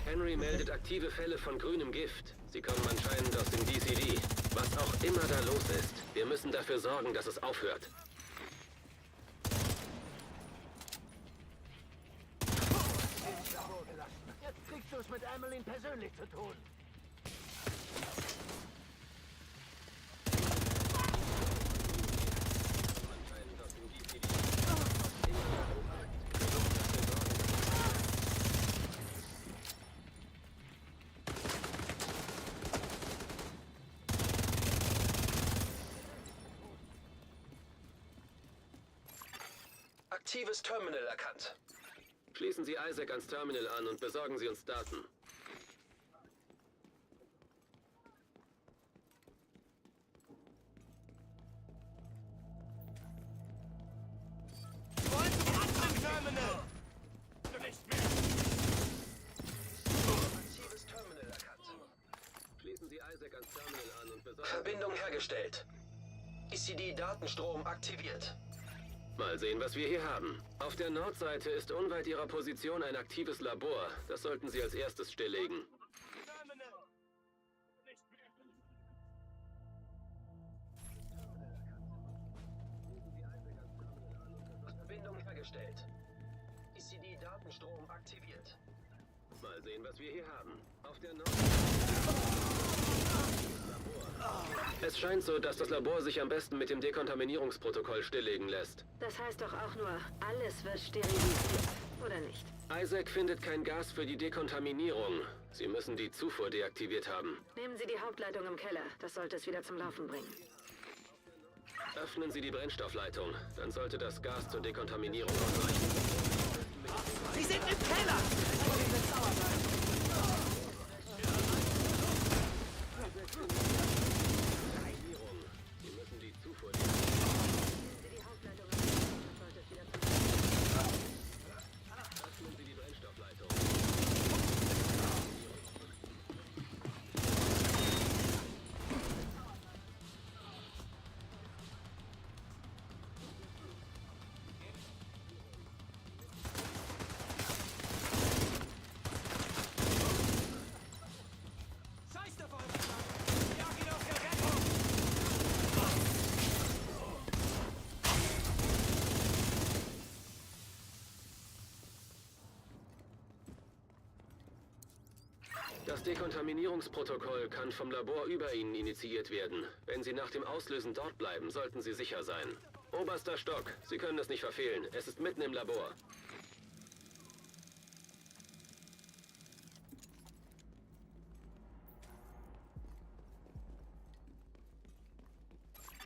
Henry meldet aktive Fälle von grünem Gift. Sie kommen anscheinend aus dem DCD. Was auch immer da los ist, wir müssen dafür sorgen, dass es aufhört. Jetzt kriegst du es mit Emmeline persönlich zu tun. Aktives Terminal erkannt. Schließen Sie Isaac ans Terminal an und besorgen Sie uns Daten. Terminal! Nicht mehr! Aktives Terminal erkannt. Schließen Sie Isaac ans Terminal an und besorgen Verbindung hergestellt. ECD-Datenstrom aktiviert. Mal sehen, was wir hier haben. Auf der Nordseite ist unweit Ihrer Position ein aktives Labor. Das sollten Sie als erstes stilllegen. Terminal! Nicht mehr! Verbindung hergestellt. ECD-Datenstrom aktiviert. Mal sehen, was wir hier haben. Auf der Nordseite. Es scheint so, dass das Labor sich am besten mit dem Dekontaminierungsprotokoll stilllegen lässt. Das heißt doch auch nur, alles wird sterilisiert, oder nicht? Isaac findet kein Gas für die Dekontaminierung. Sie müssen die Zufuhr deaktiviert haben. Nehmen Sie die Hauptleitung im Keller. Das sollte es wieder zum Laufen bringen. Öffnen Sie die Brennstoffleitung. Dann sollte das Gas zur Dekontaminierung ausreichen. Sie sind im Keller! Sie müssen die Zufuhr Nehmen Sie die Hauptleitung im Keller. Das sollte es wieder zum Öffnen Sie die Brennstoffleitung. Scheiß auf eure Schlange! Jag ihn aus der Rettung! Das Dekontaminierungsprotokoll kann vom Labor über Ihnen initiiert werden. Wenn Sie nach dem Auslösen dort bleiben, sollten Sie sicher sein. Oberster Stock, Sie können es nicht verfehlen. Es ist mitten im Labor.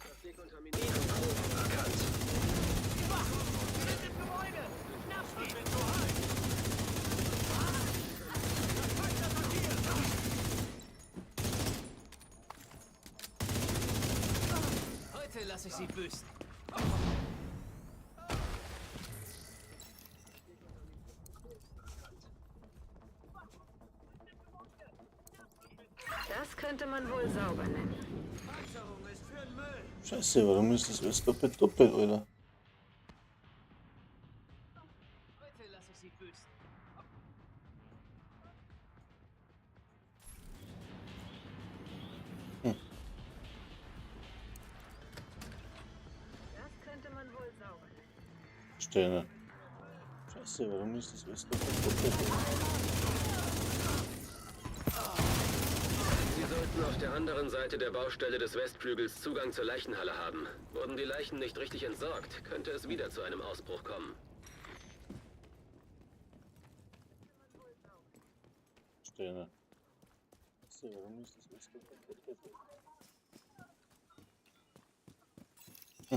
Das Dekontaminierungsprotokoll Erkannt. Sie sind im Gebäude! Schnapp sie! Heute lasse ich sie büßen. Das könnte man wohl sauber nennen. Panzerung ist für den Müll. Scheiße, warum ist das alles doppelt doppelt, Alter? Heute lasse ich sie büßen. Das könnte man wohl sauber nennen. Verstehe nicht. Scheiße, warum ist das alles doppelt doppelt? Sie sollten auf der anderen Seite der Baustelle des Westflügels Zugang zur Leichenhalle haben. Wurden die Leichen nicht richtig entsorgt, könnte es wieder zu einem Ausbruch kommen. Verstehe nicht. Scheiße, warum ist das alles doppelt doppelt? Sie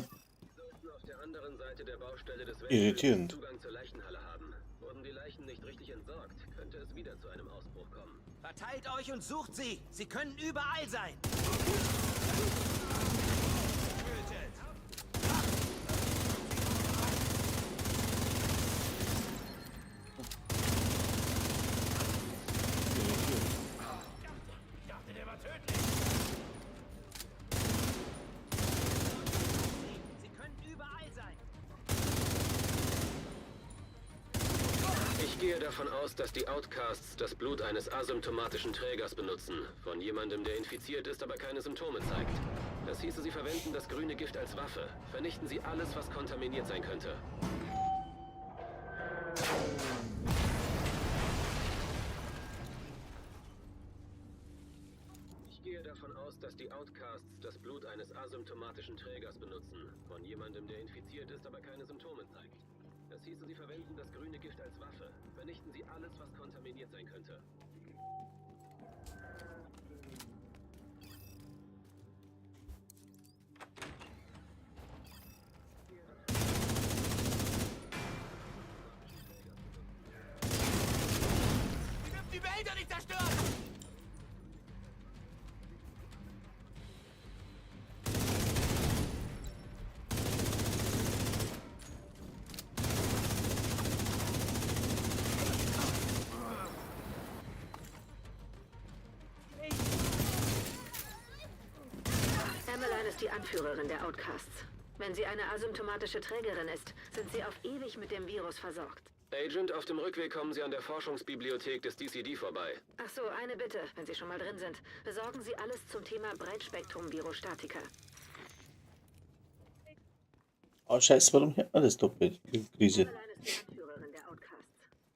sollten auf der anderen Seite der Baustelle des Westflügels Irritierend. Zugang zur Leichenhalle haben. Wurden die Leichen nicht richtig entsorgt, könnte es wieder zu einem Ausbruch kommen. Verteilt euch und sucht sie! Sie können überall sein! Tötet! Ich gehe davon aus, dass die Outcasts das Blut eines asymptomatischen Trägers benutzen. Von jemandem, der infiziert ist, aber keine Symptome zeigt. Das hieße, sie verwenden das grüne Gift als Waffe. Vernichten Sie alles, was kontaminiert sein könnte. Ich gehe davon aus, dass die Outcasts das Blut eines asymptomatischen Trägers benutzen. Von jemandem, der infiziert ist, aber keine Symptome zeigt. Das hieße, sie verwenden das grüne Gift als Waffe. Vernichten Sie alles, was kontaminiert sein könnte. Sie dürfen die Wälder nicht zerstören! Emmeline ist die Anführerin der Outcasts. Wenn sie eine asymptomatische Trägerin ist, sind sie auf ewig mit dem Virus versorgt. Agent, auf dem Rückweg kommen Sie an der Forschungsbibliothek des DCD vorbei. Ach so, eine Bitte, wenn Sie schon mal drin sind. Besorgen Sie alles zum Thema Breitspektrum-Virostatika. Oh Scheiße, warum hört man das doppelt? Krise. Emmeline ist die Anführerin der Outcasts.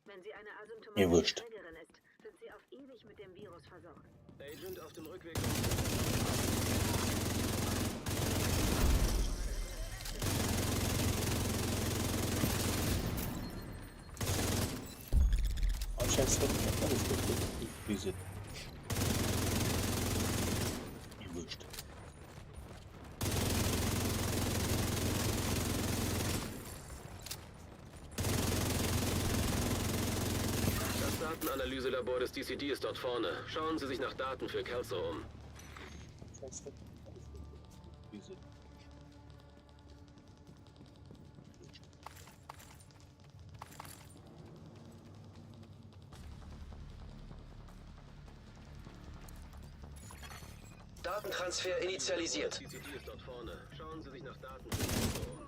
Wenn sie eine Mir asymptomatische wurscht. Trägerin ist, sind sie auf ewig mit dem Virus versorgt. Agent, auf dem Rückweg kommen Oh Scheiße, warum hört man das doppelt? Krise. Mir wurscht. Das Datenanalyselabor des DCD ist dort vorne. Schauen Sie sich nach Daten für Kelso um. Scheiße, warum hört man das doppelt? Krise. Datentransfer initialisiert. DCD ist dort vorne. Schauen Sie sich nach Daten für Kelso um.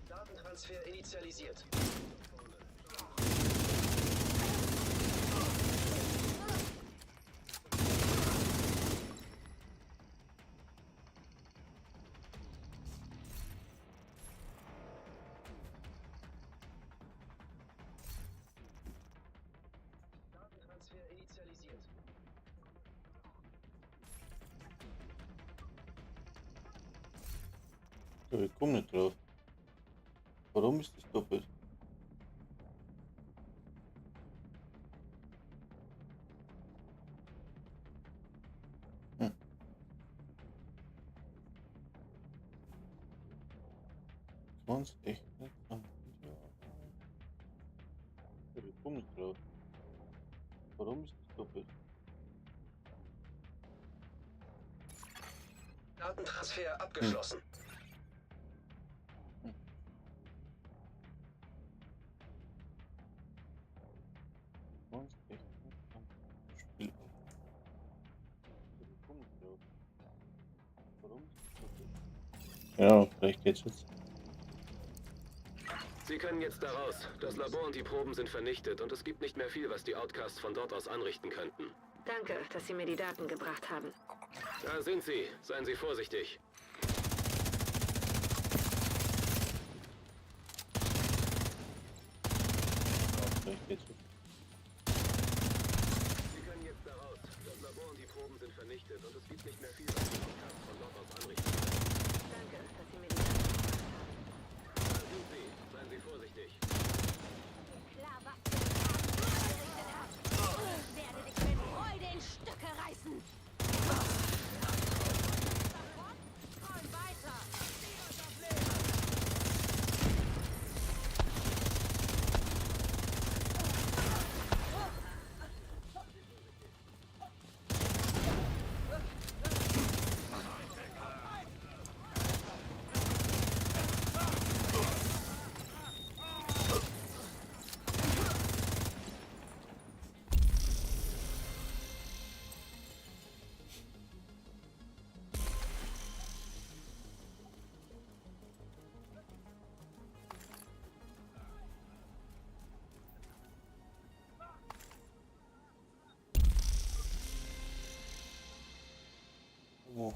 Datentransfer initialisiert. Datentransfer initialisiert. Ja, ich komme nicht drauf. Warum ist das doppelt? Hm. Kann's echt nicht an. Ja, ich komme nicht drauf. Warum ist das doppelt? Datentransfer abgeschlossen. Kann's echt nicht an. Spiel auf. Ja, ich komme nicht drauf. Warum ist das doppelt? Ja, vielleicht geht's jetzt. Sie können jetzt da raus. Das Labor und die Proben sind vernichtet und es gibt nicht mehr viel, was die Outcasts von dort aus anrichten könnten. Danke, dass Sie mir die Daten gebracht haben. Da sind sie. Seien Sie vorsichtig. Ja, vielleicht geht's jetzt. Sie können jetzt da raus. Das Labor und die Proben sind vernichtet und es gibt nicht mehr viel, was die Outcasts von dort aus anrichten könnten. Danke, dass Sie mir die Daten gebracht haben. Da sind sie. Seien Sie vorsichtig. Klar, was du angerichtet hast. Ich werde dich mit Freude in Stücke reißen. Träum weiter.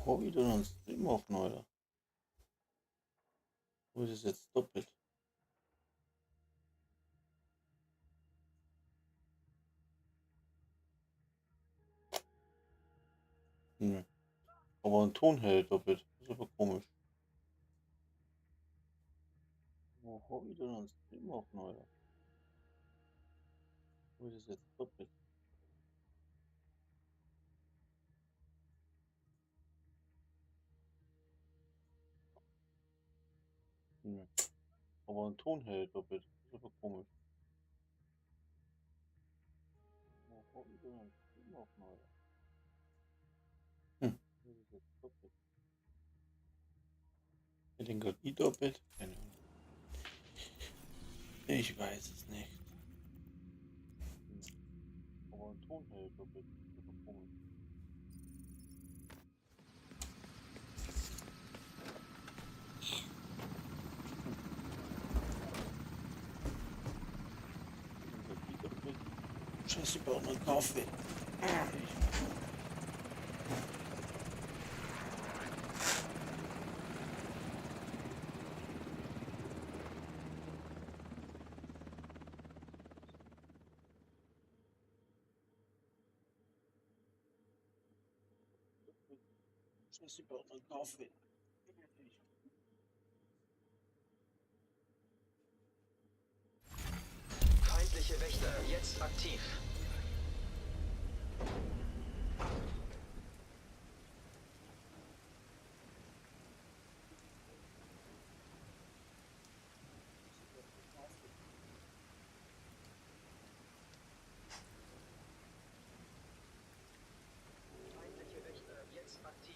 Wo hab ich denn einen Stream offen, Alter? Wo ist es jetzt doppelt? Hm. Aber ein Ton hält doppelt. Das ist aber komisch. Wo hab ich denn einen Stream offen, Alter? Wo ist es jetzt doppelt? Hm. Aber ein Ton hält doppelt. Das ist aber komisch. Wo hab ich denn einen Stream offen, Alter? Hm. Wo ist es jetzt doppelt? Mit den gerade doppelt? Keine Ahnung. Ich weiß es nicht. Hm. Aber ein Ton hält doppelt. Das ist aber komisch. Scheiße, ich brauche noch einen Kaffee. Scheiße, ich brauche noch einen Kaffee. Feindliche Wächter jetzt aktiv. Feindliche Wächter jetzt aktiv.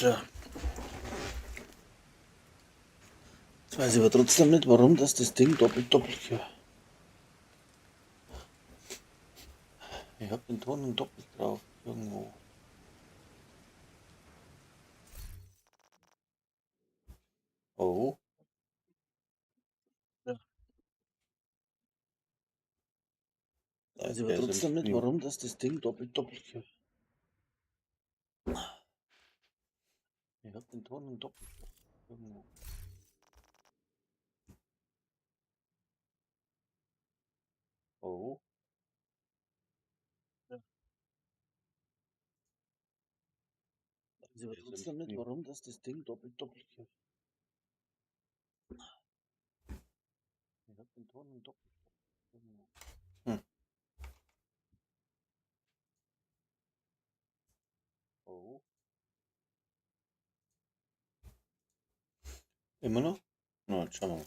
Tja. Jetzt weiß ich aber trotzdem nicht, warum das Ding doppelt hier. Ich hab den Ton doppelt drauf irgendwo. Oh. Ja. Weiß ich aber trotzdem nicht, warum das Ding doppelt hier. Ich hab den Ton doppelt drauf Irgendwo. Oh. Ja. Also Jetzt im trotzdem nicht, Spiel. warum das Ding doppelt doppelt hier. Ich hab den Ton im Doppelstock. Irgendwo. Hm. Oh. Immer noch? Na, jetzt schauen wir mal.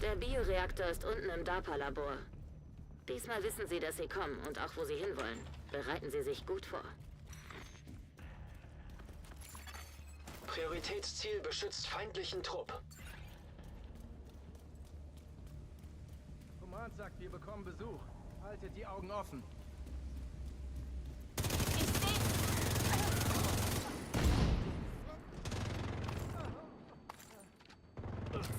Der Bioreaktor ist unten im DARPA-Labor. Diesmal wissen sie, dass sie kommen und auch wo sie hinwollen. Bereiten Sie sich gut vor. Prioritätsziel beschützt feindlichen Trupp. Command sagt, wir bekommen Besuch. Haltet die Augen offen. Ich seh.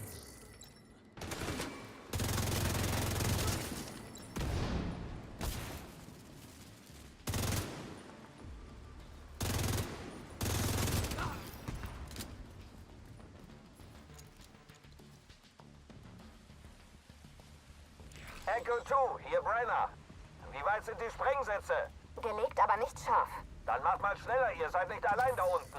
Echo 2, hier Brenner. Wie weit sind die Sprengsätze? Gelegt, aber nicht scharf. Dann macht mal schneller, ihr seid nicht allein da unten.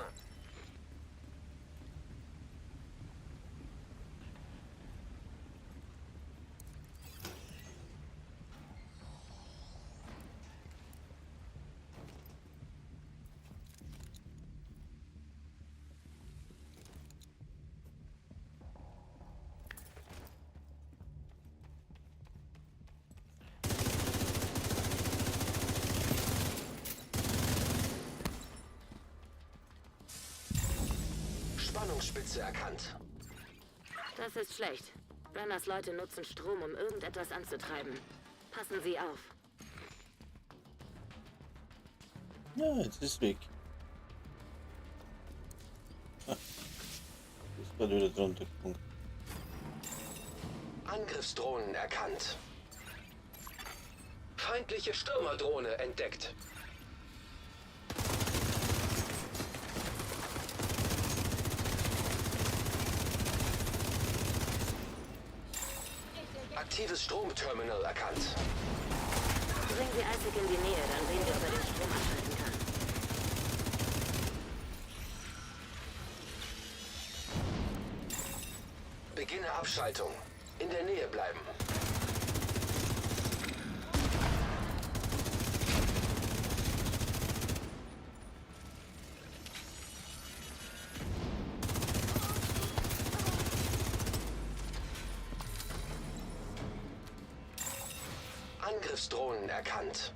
Spannungsspitze erkannt. Das ist schlecht. Brenners Leute nutzen Strom, um irgendetwas anzutreiben. Passen Sie auf. Ja, jetzt ist weg. Ah. Ist gerade wieder drunter gepunkt. Angriffsdrohnen erkannt. Feindliche Stürmerdrohne entdeckt. Aktives Stromterminal erkannt. Bringen Sie Isaac in die Nähe, dann sehen wir, ob er den Strom abschalten kann. Beginne Abschaltung. In der Nähe bleiben. Angriffsdrohnen erkannt.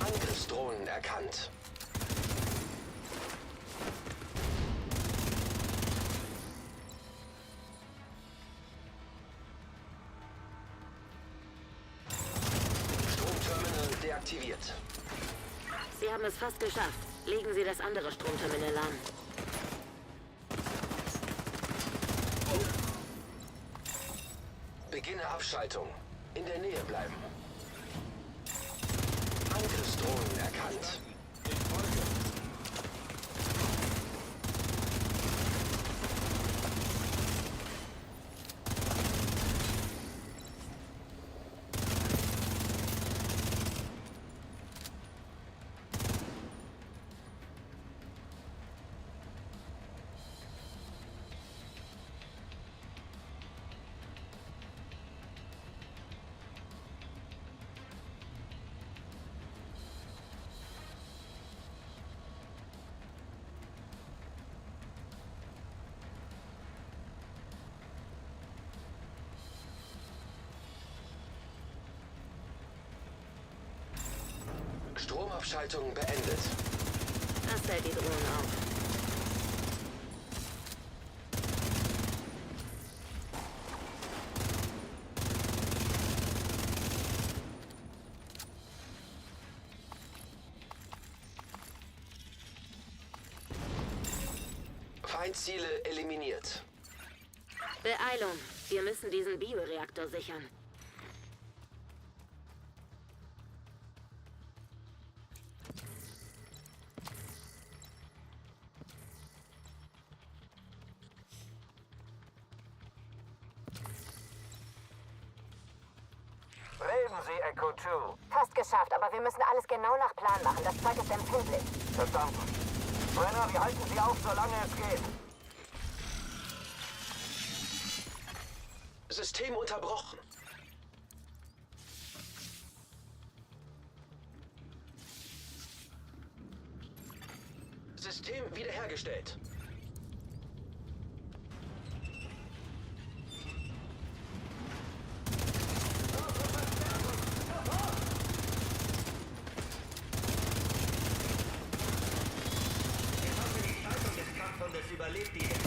Angriffsdrohnen erkannt. Stromterminal deaktiviert. Sie haben es fast geschafft. Legen Sie das andere Stromterminal an. Beginne Abschaltung. In der Nähe bleiben. Angriffsdrohnen erkannt. Ich folge. Stromabschaltung beendet. Das hält die Drohnen auf. Feindziele eliminiert. Beeilung. Wir müssen diesen Bioreaktor sichern. Reden Sie, Echo 2. Fast geschafft, aber wir müssen alles genau nach Plan machen. Das Zeug ist empfindlich. Verstanden. Brenner, wir halten Sie auf, solange es geht. System unterbrochen. System wiederhergestellt. Ich hoffe, die Schaltung des Kampfhundes überlebt die Hitze.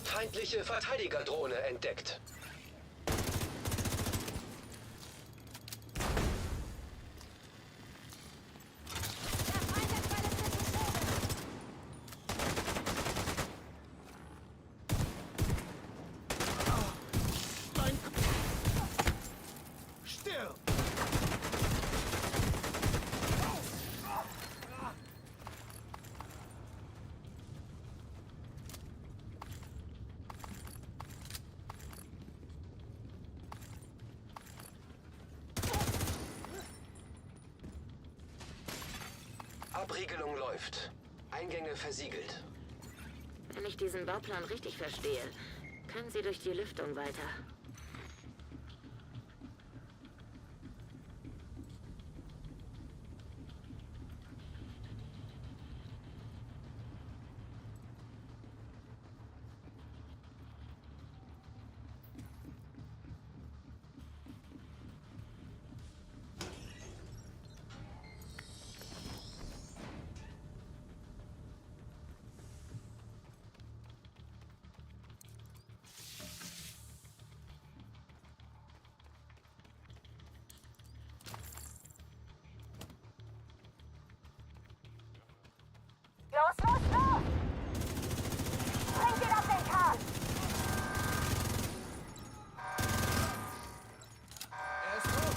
Feindliche Verteidigerdrohne entdeckt. Der Feind hat ballistische Schilde. Stirb! Abriegelung läuft. Eingänge versiegelt. Wenn ich diesen Bauplan richtig verstehe, können Sie durch die Lüftung weiter. Los, los, los! Bringt ihn auf den Kahn! Er ist tot!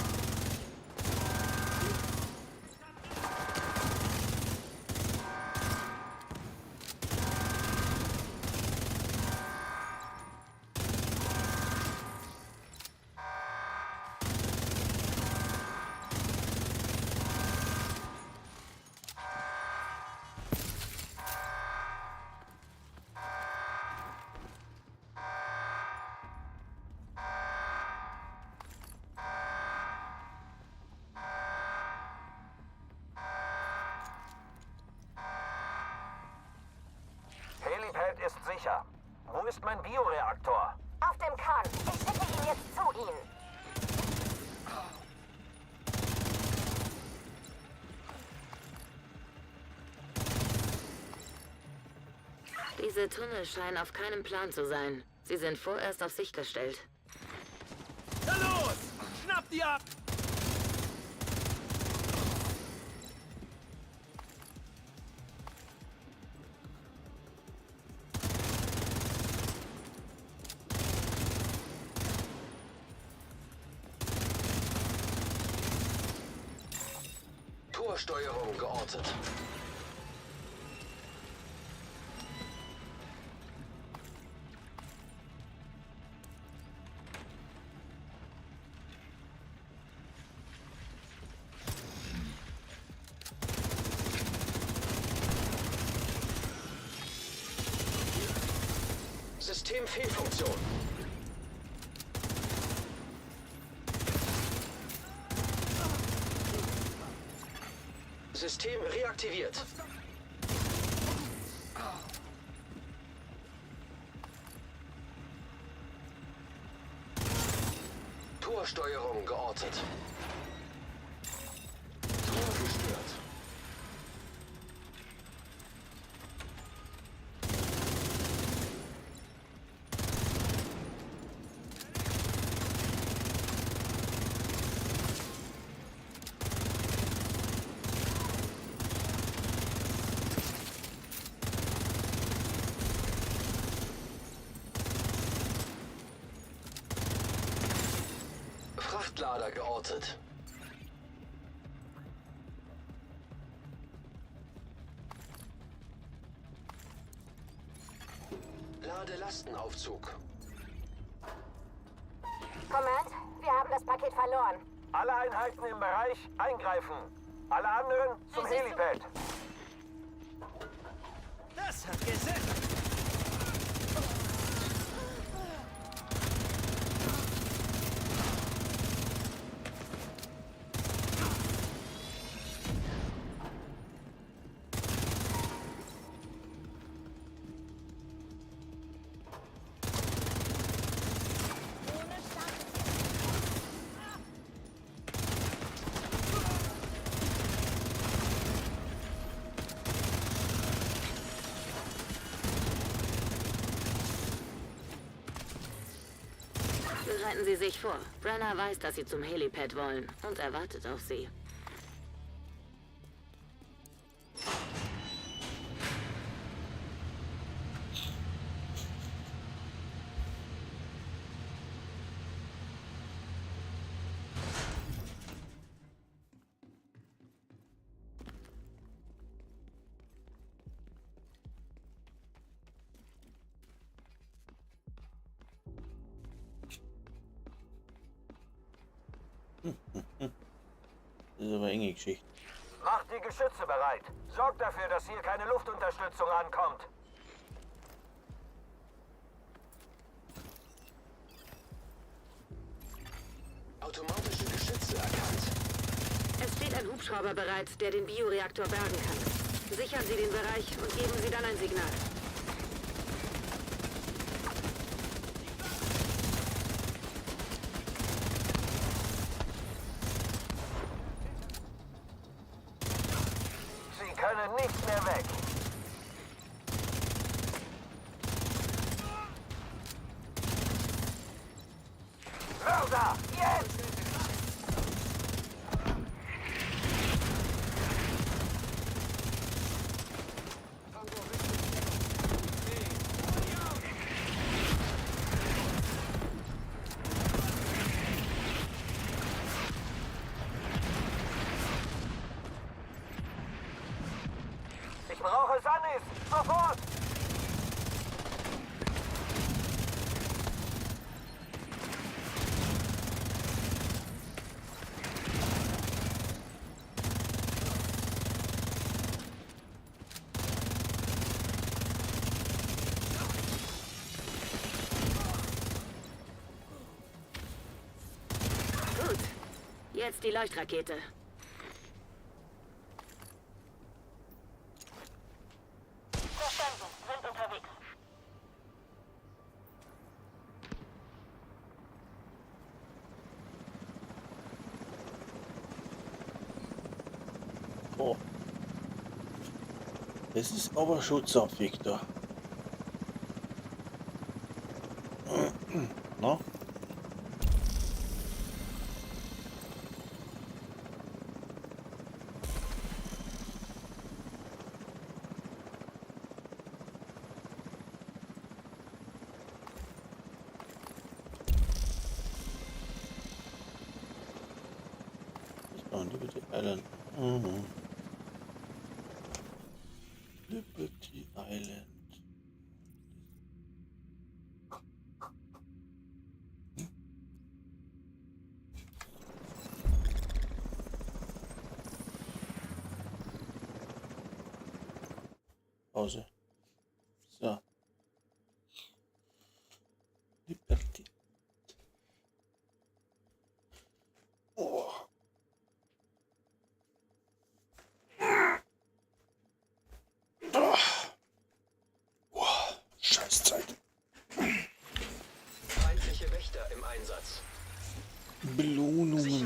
Helipad ist sicher. Wo ist mein Bioreaktor? Auf dem Kahn. Ich schicke ihn jetzt zu Ihnen. Diese Tunnel scheinen auf keinem Plan zu sein. Sie sind vorerst auf sich gestellt. Na los! Schnapp die ab! Torsteuerung geortet. Systemfehlfunktion. System reaktiviert. Torsteuerung geortet. Tor gestört. Frachtlader geortet. Ladelastenaufzug. Command, wir haben das Paket verloren. Alle Einheiten im Bereich eingreifen. Alle anderen zum Helipad. Das hat gesessen! Drohne startet jetzt. Bereiten Sie sich vor. Brenner weiß, dass Sie zum Helipad wollen und erwartet auf Sie. Das ist aber eine enge Geschichte. Macht die Geschütze bereit. Sorgt dafür, dass hier keine Luftunterstützung ankommt. Automatische Geschütze erkannt. Es steht ein Hubschrauber bereit, der den Bioreaktor bergen kann. Sichern Sie den Bereich und geben Sie dann ein Signal. Sie können nicht mehr weg. Mörder! Jetzt! Ich brauche Sunnis! Sofort! Gut. Jetzt die Leuchtrakete. Verstanden, sind unterwegs. Oh. Das ist aber schon zapfig da. Na? Das war Liberty Island. Mhm. Liberty Island. Hm? Pause. So.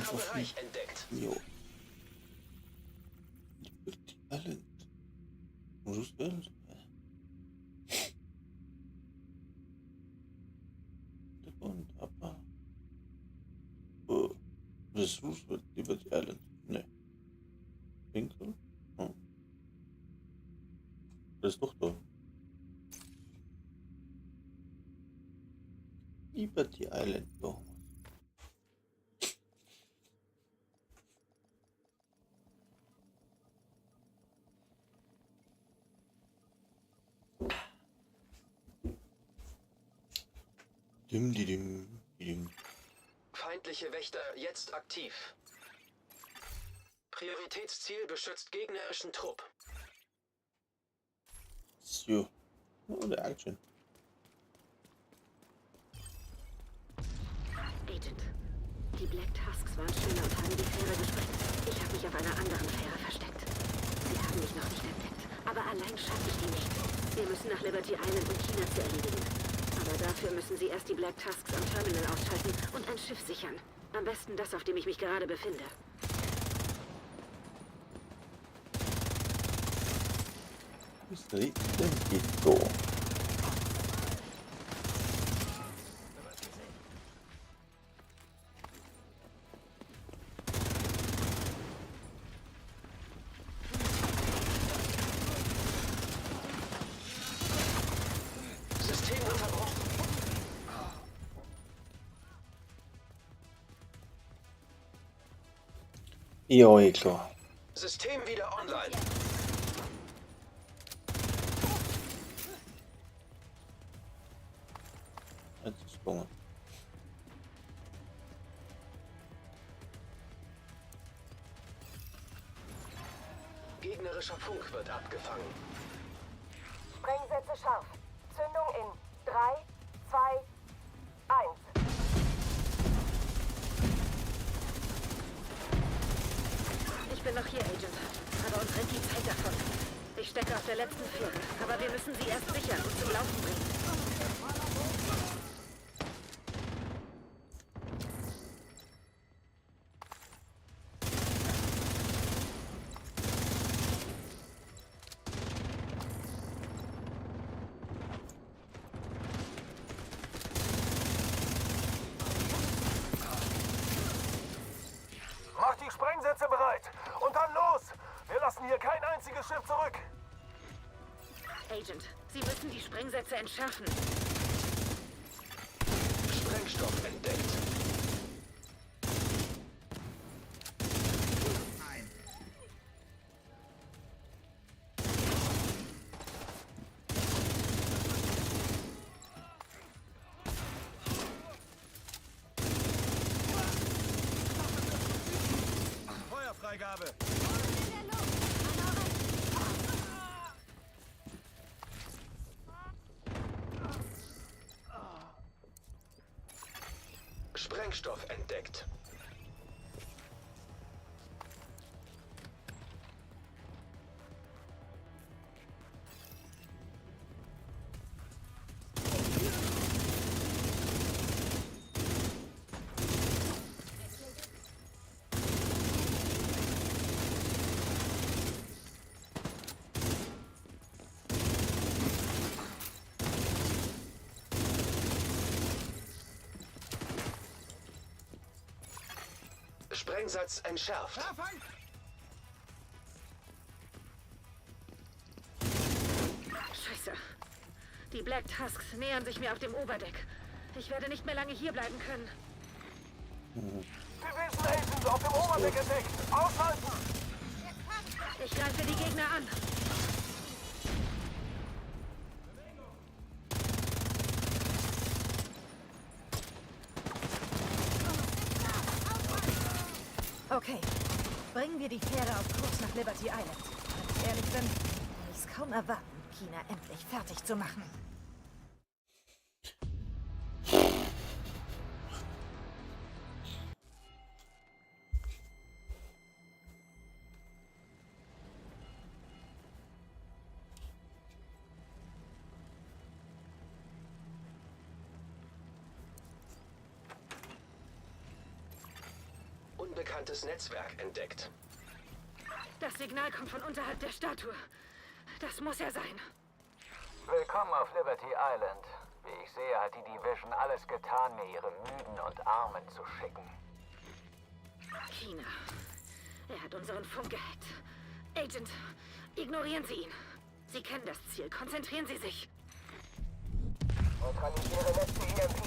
Einfach Bereich nicht. entdeckt. Jo. Liberty Island. Roosevelt? Und aber. Oh, das ist Roosevelt, Liberty Island. Ne. Lincoln? Hm. Das ist doch da. Liberty Island, doch. Dim, di, dim, di, dim. Feindliche Wächter jetzt aktiv. Prioritätsziel beschützt gegnerischen Trupp. So. Oh, der Action. Agent, die Black Tusks waren schneller und haben die Fähre gesprengt. Ich habe mich auf einer anderen Fähre versteckt. Sie haben mich noch nicht entdeckt, aber allein schaffe ich die nicht. Wir müssen nach Liberty Island, um China zu erledigen. Aber dafür müssen sie erst die Black Tusks am Terminal ausschalten und ein Schiff sichern. Am besten das, auf dem ich mich gerade befinde. Was redet denn die da? System unterbrochen. Ja, eh klar. System wieder online. Jetzt ist es gegangen. Gegnerischer Funk wird abgefangen. Sprengsätze scharf. Zündung in 3, 2, 1. Ich bin noch hier, Agent. Aber uns rennt die Zeit davon. Ich stecke auf der letzten Fähre, aber wir müssen sie erst sichern und zum Laufen bringen. Macht die Sprengsätze bereit! Und dann los! Wir lassen hier kein einziges Schiff zurück! Agent, Sie müssen die Sprengsätze entschärfen. Sprengstoff entdeckt. Feuerfreigabe! Sprengstoff entdeckt. Sprengsatz entschärft. Scheiße. Die Black Tusks nähern sich mir auf dem Oberdeck. Ich werde nicht mehr lange hier bleiben können. Division Agent auf dem Oberdeck entdeckt! Aushalten! Ich greife die Gegner an. Okay, bringen wir die Fähre auf Kurs nach Liberty Island. Wenn ich ehrlich bin, kann ich's kaum erwarten, China endlich fertig zu machen. Unbekanntes Netzwerk entdeckt. Das Signal kommt von unterhalb der Statue. Das muss er sein. Willkommen auf Liberty Island. Wie ich sehe, hat die Division alles getan, mir ihre Müden und Armen zu schicken. Kina. Er hat unseren Funk gehackt. Agent, ignorieren Sie ihn. Sie kennen das Ziel. Konzentrieren Sie sich. Neutralisiere letzte EMP.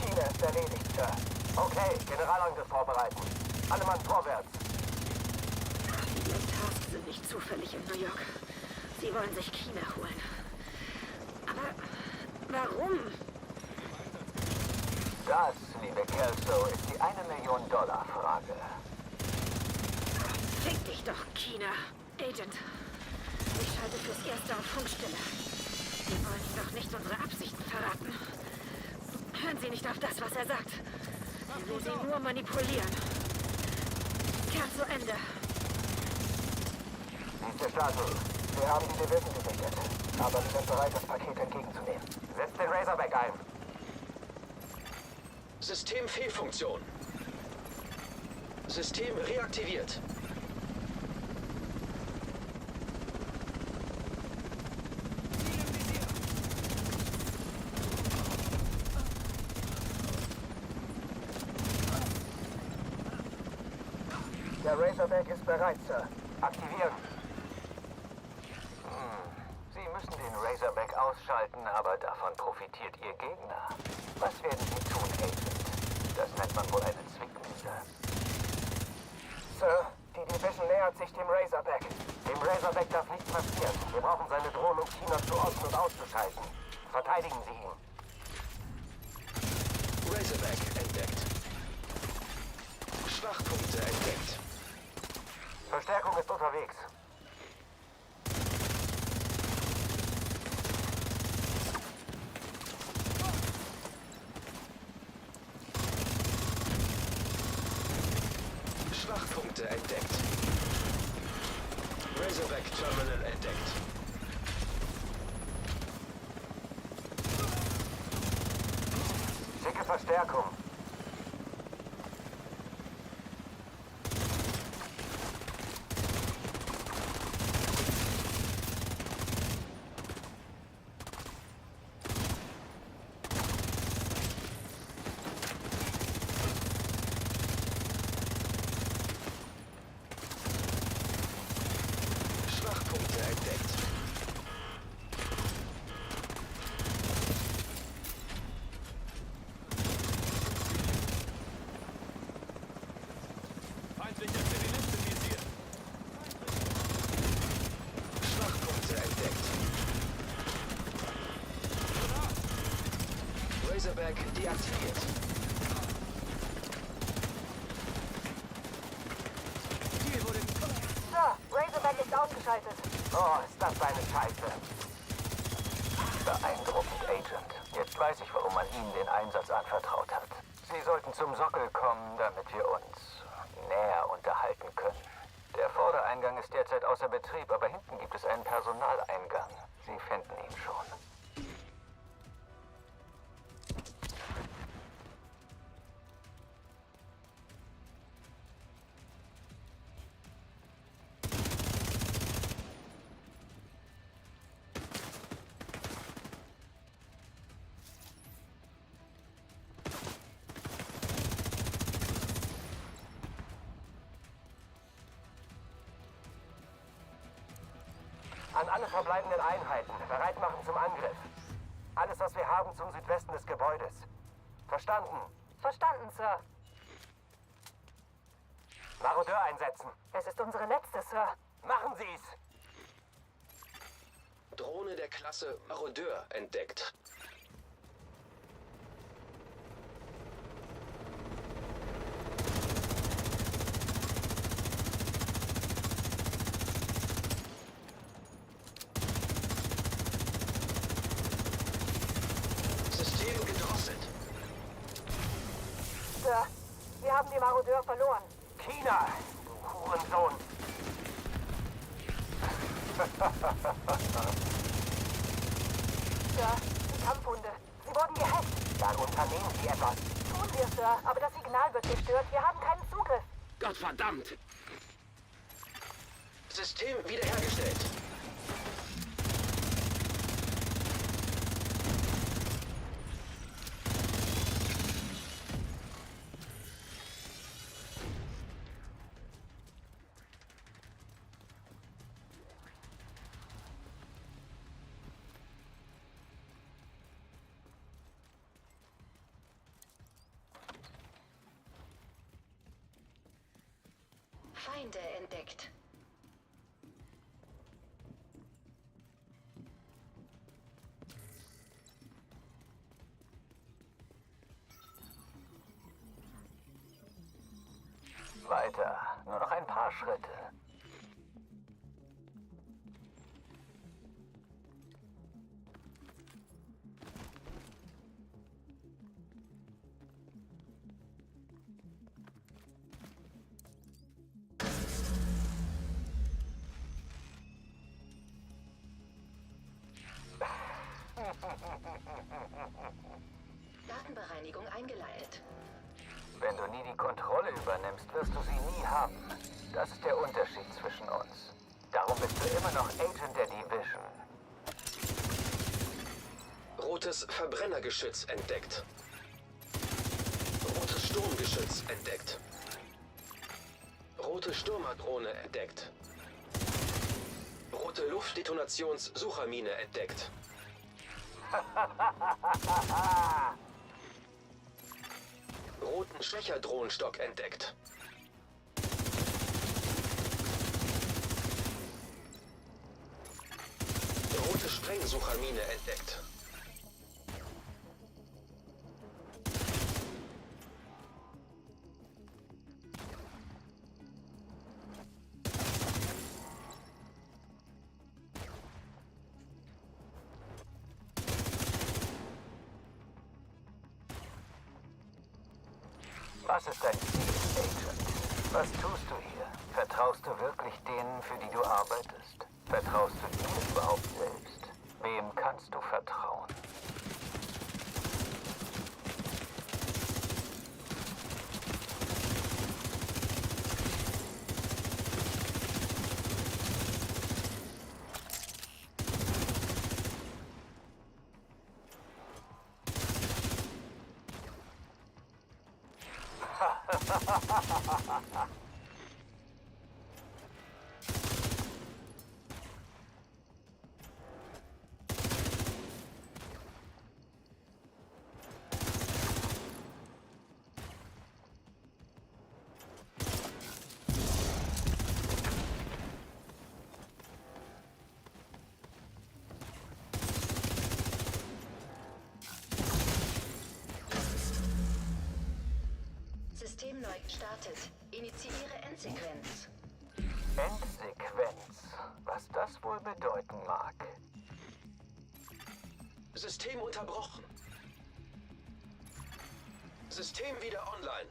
Kina ist erledigt, Sir. Okay, Generalangriff vorbereiten. Alle Mann vorwärts. Die Black Tasks sind nicht zufällig in New York. Sie wollen sich Kina holen. Aber warum? Das, liebe Kelso, ist die 1 Million Dollar Frage. Fick dich doch, Kina. Agent, ich schalte fürs Erste auf Funkstille. Wir wollen ihm doch nicht unsere Absichten verraten. Hören Sie nicht auf das, was er sagt. Er will Sie nur manipulieren. Kelso, Ende. Dies ist der Statue. Wir haben die Division gesichert. Aber wir sind bereit, das Paket entgegenzunehmen. Setzt den Razorback ein. Systemfehlfunktion. System reaktiviert. Der Razorback ist bereit, Sir. Aktivieren. Sie müssen den Razorback ausschalten, aber davon profitiert Ihr Gegner. Was werden Sie tun, Agent? Das nennt man wohl eine Zwickmühle. Sir, die Division nähert sich dem Razorback. Dem Razorback darf nichts passieren. Wir brauchen seine Drohne, um Kina zu orten und auszuschalten. Verteidigen Sie ihn. Razorback entdeckt. Schwachpunkte entdeckt. Verstärkung ist unterwegs. Schwachpunkte entdeckt. Razorback Terminal entdeckt. Schicke Verstärkung. Schwachpunkte entdeckt. Feindlicher Zivilist im Visier. Schwachpunkte entdeckt. Razorback deaktiviert. Sir, Razorback ist ausgeschaltet. Oh, ist das eine Scheiße. Beeindruckend, Agent. Jetzt weiß ich, warum man Ihnen den Einsatz anvertraut hat. Sie sollten zum Sockel kommen, damit wir uns näher unterhalten können. Der Vordereingang ist derzeit außer Betrieb, aber hinten gibt es einen Personaleingang. Sie finden ihn schon. An alle verbleibenden Einheiten. Bereit machen zum Angriff. Alles, was wir haben, zum Südwesten des Gebäudes. Verstanden? Verstanden, Sir. Marodeur einsetzen. Es ist unsere letzte, Sir. Machen Sie's! Drohne der Klasse Marodeur entdeckt. System gedrosselt. Sir, wir haben die Marodeur verloren. Kina, du Hurensohn. Sir, die Kampfhunde. Sie wurden gehackt. Dann unternehmen Sie etwas. Tun wir, Sir, aber das Signal wird gestört. Wir haben keinen Zugriff. Gottverdammt! System wiederhergestellt. Feinde entdeckt. Weiter. Nur noch ein paar Schritte. Datenbereinigung eingeleitet. Wenn du nie die Kontrolle übernimmst, wirst du sie nie haben. Das ist der Unterschied zwischen uns. Darum bist du immer noch Agent der Division. Rotes Verbrennergeschütz entdeckt. Rotes Sturmgeschütz entdeckt. Rote Stürmerdrohne entdeckt. Rote Luftdetonationssuchermine entdeckt. Roten Schwächerdrohnenstock entdeckt. Rote Sprengsuchermine entdeckt. Was ist dein Ziel, Agent? Was tust du hier? Vertraust du wirklich denen, für die du arbeitest? Vertraust du dir überhaupt selbst? Wem kannst du vertrauen? System neu gestartet. Initiiere Endsequenz. Endsequenz. Was das wohl bedeuten mag. System unterbrochen. System wieder online.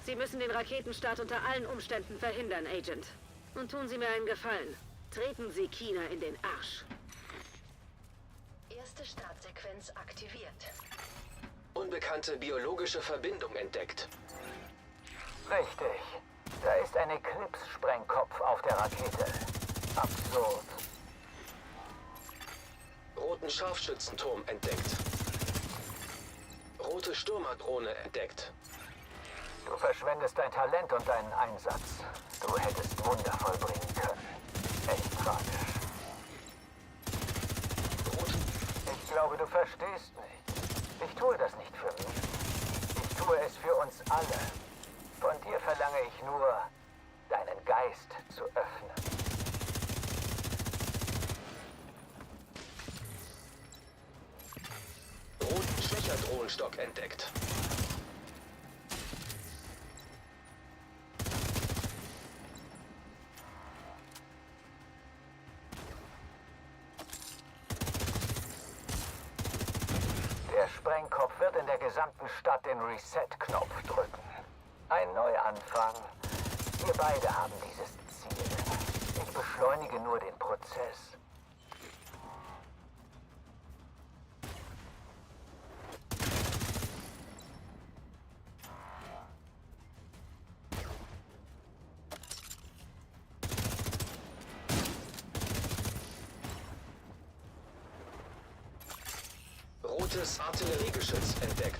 Sie müssen den Raketenstart unter allen Umständen verhindern, Agent. Und tun Sie mir einen Gefallen. Treten Sie China in den Arsch. Erste Startsequenz aktiviert. Unbekannte biologische Verbindung entdeckt. Richtig. Da ist ein Eclipse-Sprengkopf auf der Rakete. Absurd. Roten Scharfschützenturm entdeckt. Rote Stürmerdrohne entdeckt. Du verschwendest dein Talent und deinen Einsatz. Du hättest Wunder vollbringen können. Echt tragisch. glaube, du verstehst nicht. Ich tue das nicht für mich. Ich tue es für uns alle. Von dir verlange ich nur, deinen Geist zu öffnen. Roten Schwächerdrohnenstock entdeckt. Der Sprengkopf wird in der gesamten Stadt den Reset-Knopf drücken. Ein Neuanfang. Wir beide haben dieses Ziel. Ich beschleunige nur den Prozess. Rotes Artilleriegeschütz entdeckt.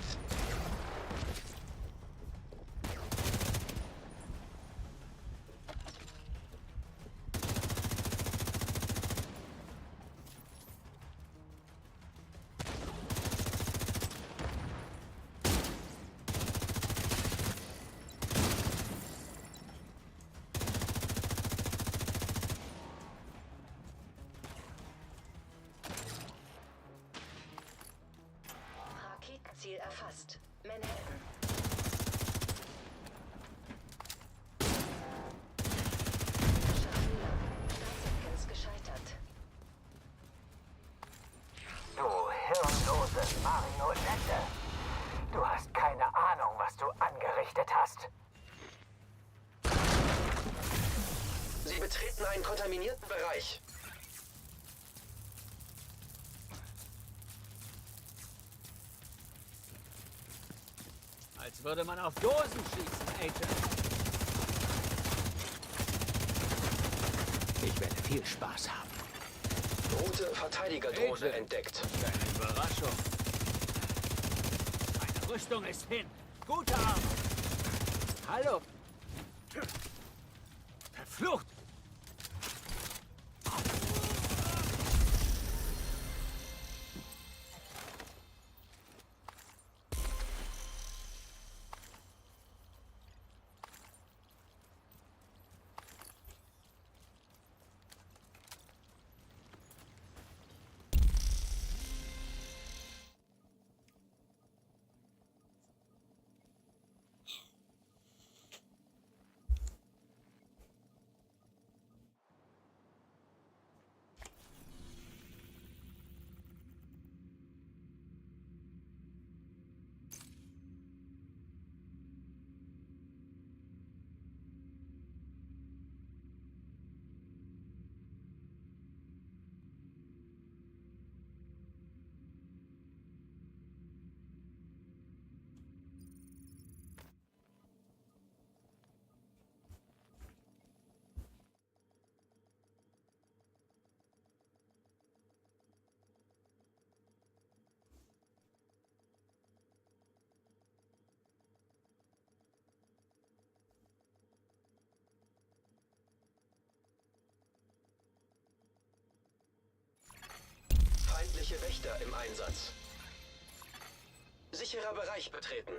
Raketenziel erfasst. Manhattan. Scharfenlang. Startsequenz gescheitert. Du hirnlose Marionette. Du hast keine Ahnung, was du angerichtet hast. Sie betreten einen kontaminierten Bereich. Als würde man auf Dosen schießen, Agent. Ich werde viel Spaß haben. Rote Verteidigerdrohne entdeckt. Keine Überraschung. Meine Rüstung ist hin. Gute Arbeit. Hallo. Verflucht! Feindliche Wächter im Einsatz. Sicherer Bereich betreten.